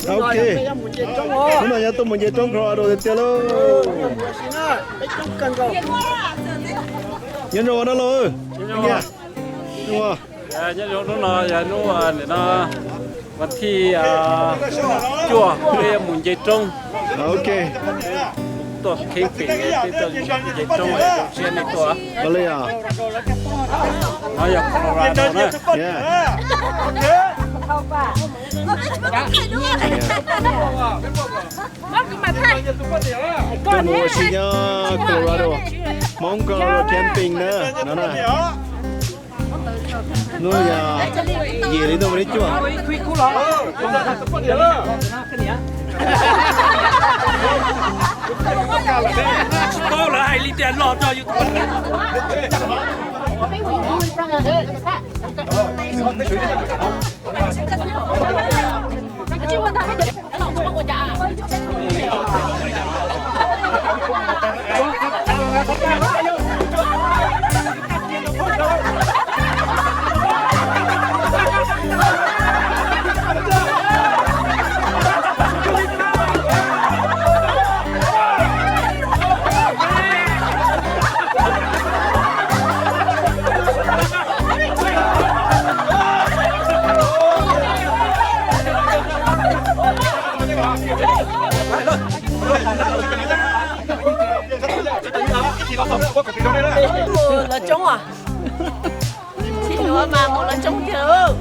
Ok. Hnub no yog tuaj mus nce roob Colorado tiag tiag lauj. Nyob zoo dab laug. Nyob zoo, hnub no yog hnub, nim no vas thij cuaj, peb yuav mus nce roob. Ok. Tuaj Camping, peb tuaj nce roob, zoo siab nej tuaj. Ua li os. No yog Colorado na. Tuaj mus ua si nyob Colorado, Hmoob Colorado Camping na no na. Hnub yog yim hli ntuj vas thib cuaj. Tsis paub lawv hais li tias los rau YouTube. Mus lawv coob as. Tsis yuav mas mus lawv coob tiag.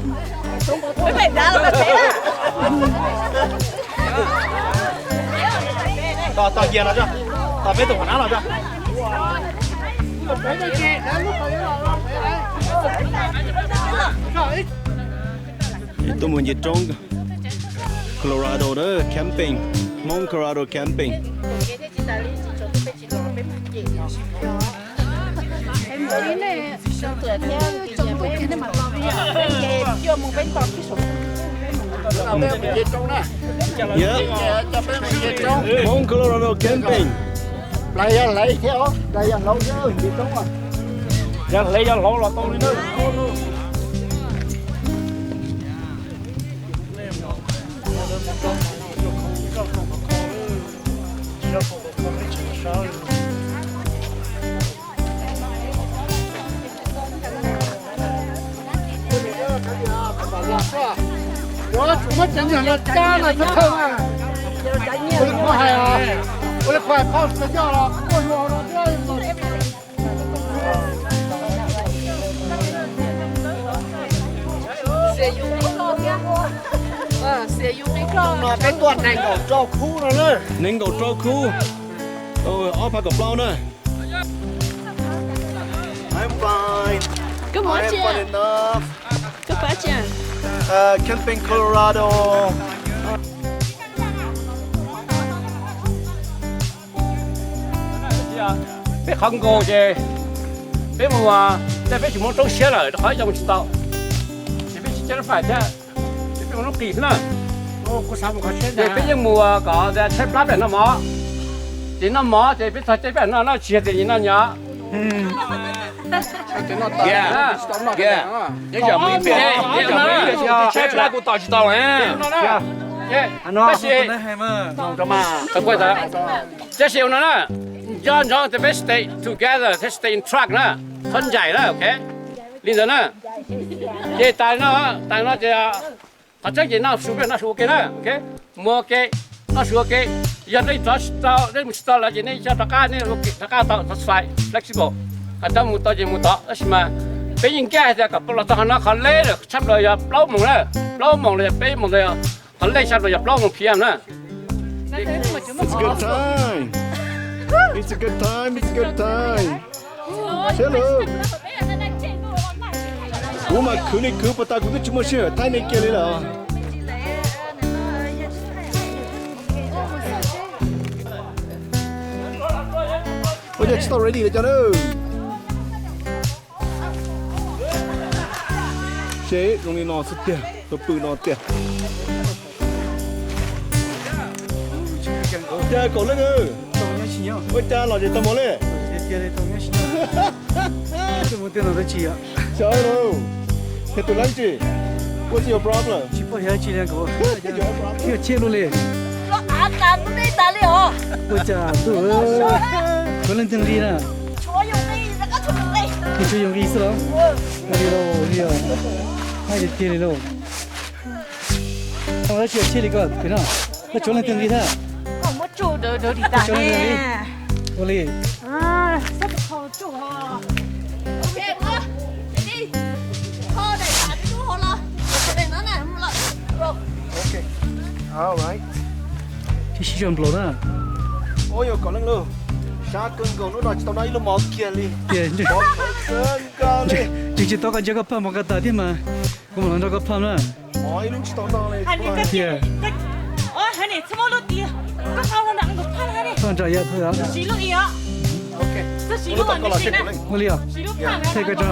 Peb pem dav los peb. Tos tos Yias los tso, tos peb tus Huam Nab los tso. Tuaj mus nce roob Colorado na, camping, Hmoob Colorado camping. Yep. Hmoob Colorado camping. Plaws yog hlais thiab os, plaws yog hlauv thiab nce roob. Yog hlais yog hlauv los tau li na. Yuav tsum muab cov niag los cab los thawj thawj na. Ua li qhov hais, ua li qhov hais phauj xav coj los quaj yuav no thiab. No peb tuaj nees nkaum rau khub no na. Nees nkaum rau khub. Ob phav kaum plaub na. I'm fine. Koj mus dab tsi? Koj pab tsi? Camping Colorado. Peb qhov nkaus ces peb mus, tej peb tsis muaj roob siab lawm rau qhov ib co mus tsis tau, ces peb tsis cab rab fais thiab, ces peb mus lub qis xwb na. Ces peb yeej mus kom tshaib plab peb noj mov, ces noj mov ces peb txog caij peb noj no tsis yog tias noj nyob. Tshaib plab kuv tos tsis tau. Tab sis, tab sis ua no na, nco ntsoov tias peb stay together thiab stay in track na, txhob ncaim na, ok? Li ntawd na. Ces tas no, tas no ces qhov tseeb ces noj su peb noj su ua ke na, ok? Mus ua ke, noj su ua ke. Yog nej rov tsis tau, nej mus tsis tau lawm ces nej rov qab, nej ua ke rov qab tau, txhob flexible. Hais tau mus tau ces mus tod, tab sis mas peb yeej nkag hais tias kom los txog qhov no qhov leb lawm tshaj plaws yog plaub moos na, plaub moos los yog peb moos los yog qhov leb tshaj plaws yog plaub moos P M na. It's a good time. It's a good time. It's a good time. Sawv daws, kuv mas khwv li khwv puas tas kuv twb tsis muaj sij hawm thaij nej kiag li lawm. Ua cas tsis tau ready li cov na. Seb zoo li no xwb tiag, tus pw no tiag. Cas kaum leej, ua cas los tsis tau mov li? Xyov lauj, yog tus leej tsis. What's your problem? Tsis pom hais tsis li nkaus. Thiaj cheb luaj li. Ua cas ntuj, tshuav leej twg nqi na? Nws tsuas yog nqi xwb los? Nqi li os, nqi tiag tiag li lauj. Tsis cheb li ko no, koj tshuav leej twg nqi thiab? Koj tshuav leej twg nqi? Ua li. Tsis sib zog nplaum na. Ua yog kom leej lug, sab kawg nkaus, hnub no tsis tau noj ib lub mov kiag li. Tiag, tseem tsis tau koj ntsia koj phaj mov nqa tas thiab mas kuv mam los nrog koj phaj na. Tiag. Phaj nram yam, phaj yam. Ua li os. Thaij koj tso.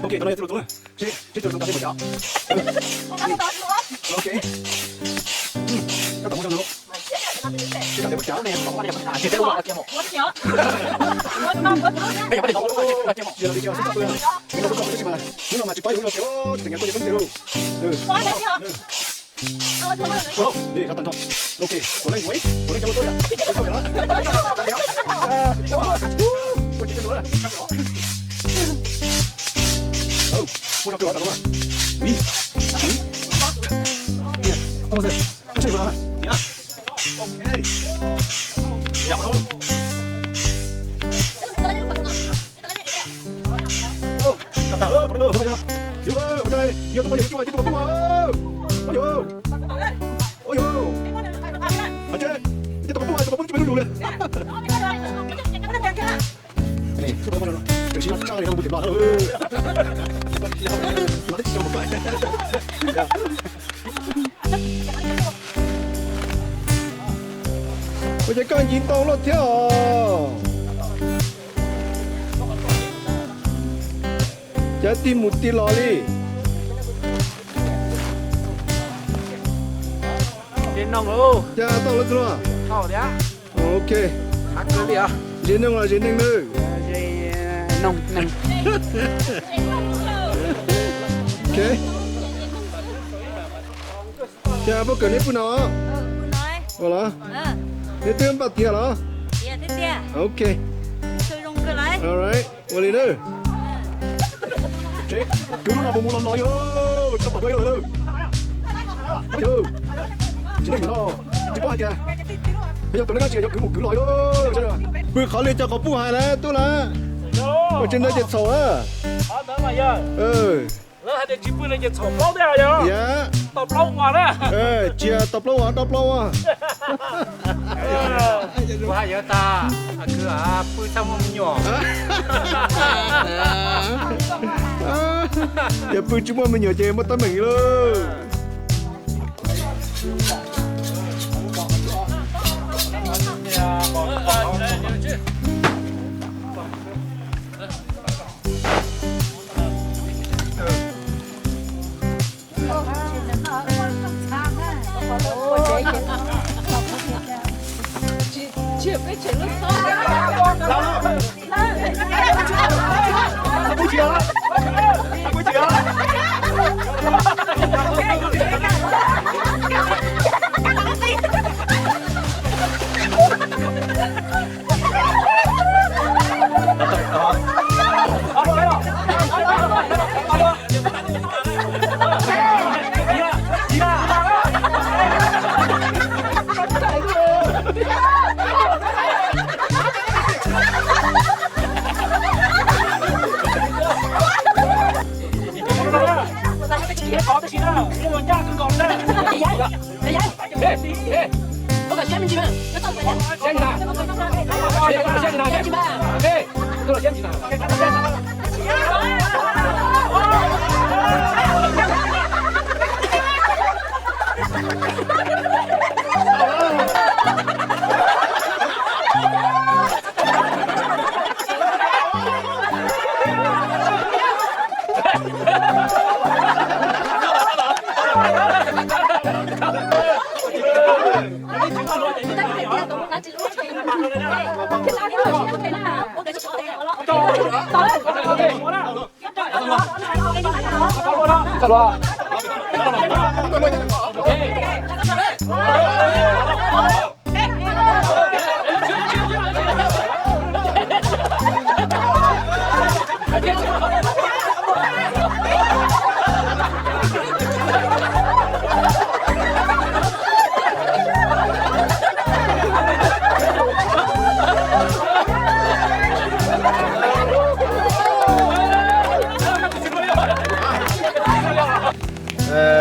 Ok, tau no yog tij laug tub. Ok. Koj tau muab zoo no. Tsis tau muab cov ne. Ua li cas xwb txhob pw, hnub no mas tsis paub yog hnub no ces tseem yuav tuaj nyob peb teg lauj. Ok, kuv leej, kuv leej cov tuaj yom. Muaj rau peb los tau lawm. Ua cas koj nci ntau luaj thiab os? Cas tig mus tig los li? Cas tau lawv tus no? Ok. Zes noog los zes neeg nawb? Ok. Cas puas kawm neb pw no? Ua los? Neb twb npaj tiav los? Ok. Alright, ua li nawb. Kwv lub no mus mus los los yog tsis pom dua lawm. Tsis paub hais tias yog tus neeg no tsis yog kwv mus kwv los. Pw qhov li cov qhov puj hais lawm tub lawm. Ua tsis ntawd ces txhaum na. Lawv hais tias tsis pw no ces txhaum plaub tiag yog? Tau plaub ua na. Tsis tau plaub ua, dob plaub ua. Kuv hais yog tas, kwv pw txhob muaj me nyuam. Yog pw tsis muaj me nyuam ces muaj teeb meem lawm.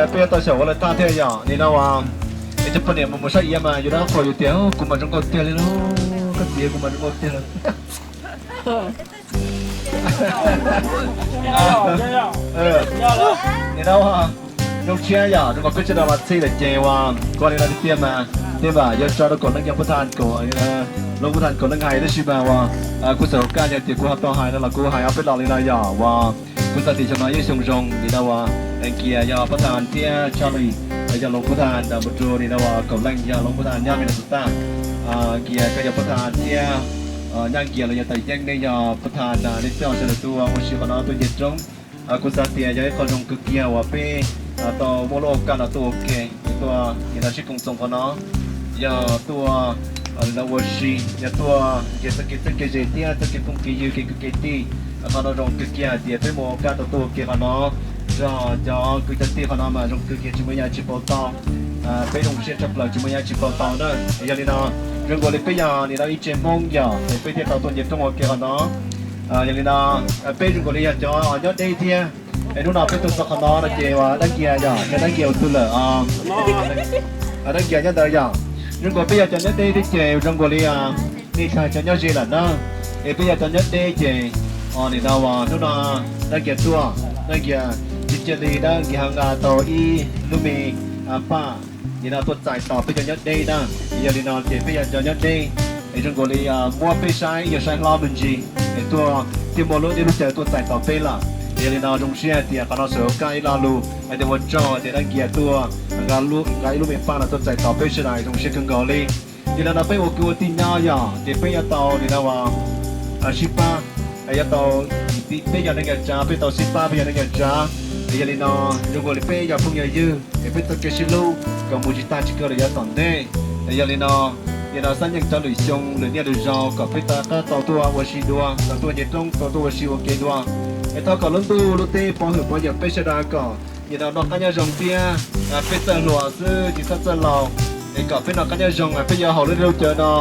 Peb yuav tau xyaum ua lawv tag thiab yom. Nim no es cov poj niam mus mus saib iav mas yus dab qhuas yus tias kuv mas zoo nkauj tiag li lauj, koj txiv kuv mas zoo nkauj tiag li. Nim no zoo siab yom, zoo nkaus peb sawv daws los txhij lawm ces uas kuv li no tiag tiag mas tej zaum yuav tso rau Kaum Leej yog pab thas Kaum, Looj pab thas Kaum Leej hais tab sis mas uas kuv xav hauv kaj yog tias kuv ho tau hais no los kuv hais ob peb los li no yom uas kuv xav tias xyoo no yeej xyoo zoo li no uas Nkias yog pab thas thiab Charlie yog Looj pab thas mus rau li no uas Kaum Leej yog Looj pab thas nyob Minnesota. Nkias koj yog pab thas thiab Nyaj Nkias los yog Tais Yeeb nej yog pab thas, nej coj sawv daws tuaj ua si qhov no tuaj nce roob. Kuv xav tias yog ib qho zoo kawg kiag uas peb tau muaj lub au kaj no tuaj ua ke, tuaj nim no sib koom txoos qhov no, yog tuaj ua si, yog tuaj nrhiav txoj kev txawj kev ze thiab txoj kev phooj kev ywg kev kwv kev tij. Qhov no zoo kawg kiag hais tias peb muaj au kaj tau tuaj ua ke qhov no, nrog cov kwv cov tij qhov no mas zoo kawg kiag tsis muaj yam tsis paub tau. Peb zoo siab tshaj plaws tsis muaj yam tsis paub tau na. Yog li no, zoo nkaus li peb yog nim no ib tsev Hmoob yom es peb thiaj tau tuaj nce roob ua ke qhov no. Yog li no, peb zoo nkaus li yog cov nyob deb thiab. Es hnub no peb tuaj txog qhov no no ces uas Dab Nkias yom, yog Dab Nkias ua twg lawm? Dab Nkias nyob ntawd yom. Zoo nkaus peb yog cov nyob deb thiab ces zoo nkaus li nej txhais cov nyob ze lawm na. Es peb yog cov nyob deb ces nim no uas hnub no Dab Nkias tuaj, Dab Nkias tsis cia li Dab Nkias ho nqa tau ib lub me paj nim no tuaj txais tos peb cov nyob deb na. Yog li no ces peb yog cov nyob deb es zoo nkaus li muab peb saib yog saib hlob me ntsis es tuaj thiaj muaj lub dej lub cawv tuaj txais tos peb lawm. Yog li no zoo siab hais tias qhov no xav hauv kaj ib lo lus hais tias ua tsaug tias Dab Nkias tuaj nqa ib lub me paj no tuaj txais tos peb sawv daws zoo siab kawg nkaus li. Yog li no peb ua kwv ua tij nyob yom ces peb yuav tau nim no uas sib pab, yuav tau, peb yog neej yog tsav peb tau sib pab peb yog neej yog tsav. Yog li no zoo nkaus li peb yog phooj yog ywg es peb txoj kev sib hlub kom mus tsis tag tsis kawg rau yav tom ntej. Yog li no, yog no xab nyeej rov lwm xyoo lwm niaj lwm zaus kom peb rov qab tau tuaj ua si dua, tau tuaj nce roob, tau tuaj ua si ua ke dua. Es thov kom lub ntuj lub teb pov hwm pov yawm peb sawv daws kom nim no noj qab nyob zoo thiab peb txawj hluas xwb tsis txhob txawj laus. Es kom peb noj qab nyob zoo, peb yuav haus lub dej lub cawv no,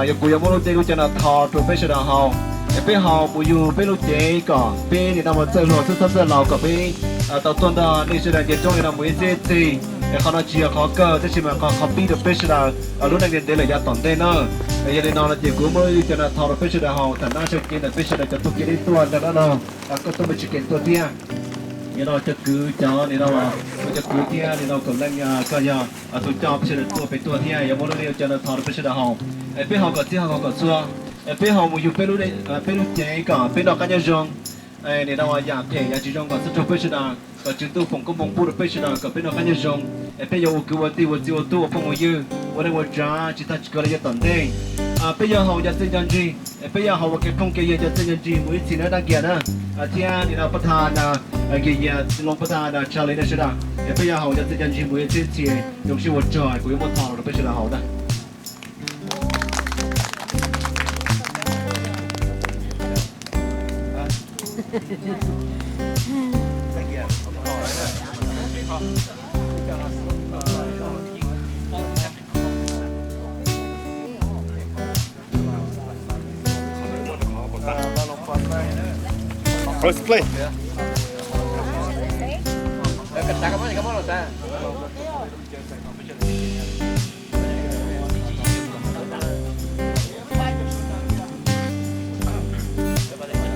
yog kuv yuav muab lub dej lub cawv no tho rau peb sawv daws haus. Es peb haus mus yug peb lub cev kom peb nim no mus txawj hluas xwb txhob txawj laus kom peb tau tuaj nrog nej sawv daws nce roob li no mus ib txhiab ib txhis. Es qhov no tsis yog qhov kawg tab sis mas qhov pib rau peb sawv daws lub neej ntev lawm yav tom ntej na. Yog li no no ces kuv muab lub dej lub cawv no tho rau peb sawv daws haus tham nab sau kev ntawm peb sawv daws cov tuaj kev deb tuaj ntawm no no, koj tuaj me tsis kev tuaj thiab. Nim no cov kwv cov nim no, cov kwv thiab nim no Kaum Leej koj yog tus coj peb sawv daws tuaj pem tuaj thiab yuav muab lub dej lub cawv no tho rau peb sawv daws haus. Es peb haus kom txhij haus kom txhua, es peb haus mus yug peb lub cev kom peb noj qab nyob zoo. Nim no yam phem yam tsis zoo kom txhob raug peb sawv daws, kom Tswv Ntuj foom koob hmoov pub rau peb sawv daws kom peb noj qab nyob zoo. Es peb yuav ua kwv ua tij ua txiv ua tub ua phooj ua ywg ua neej ua tsav tsis tag tsis kawg li yav tom ntej. Peb yuav haus cov txij cov ntsig, es peb yuav haus ua kev phooj kev ywg cov txij cov ntsig mus ib txhis na Dab Nkias na, thiab nim no pab thas na, Nkias Yias Looj pab thas na Charlie nej sawv daws, es peb yuav haus cov txij cov ntsig mus ib txhiab ib txhis. Zoo siab ua tsaug kuv yuav muab tho rau peb sawv daws haus na. First play.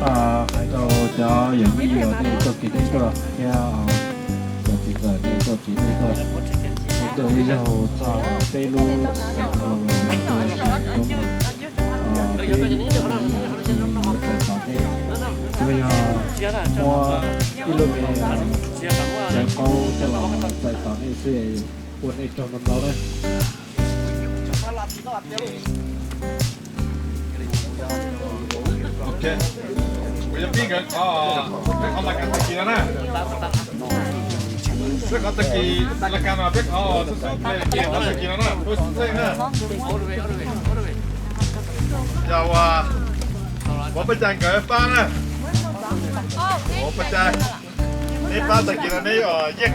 Hais rau cov yawm yij uas nej tuaj kev deb tuaj thiab cov txiv ntxawm nej tuaj kev deb tuaj, nej tuaj ib zaug txog peb lub xeev Hmoob, peb lub xeev Hmoob txais tos nej, kuj yog muab ib lub me cawv qaub coj los txais tos nej xwb, ua nej tsaug ntau ntau na. Kuv yuav pib nkawd qhov, peb qhov laj kas tag kis no na. Peb qhov tag kis laj kas no peb qhov xub xub ple kiag qhov tag kis no na, peb xub xeej na. Yog ua, ua peb cai nkawd pab na. Ua peb cai, neb pab tag kis no neb yeej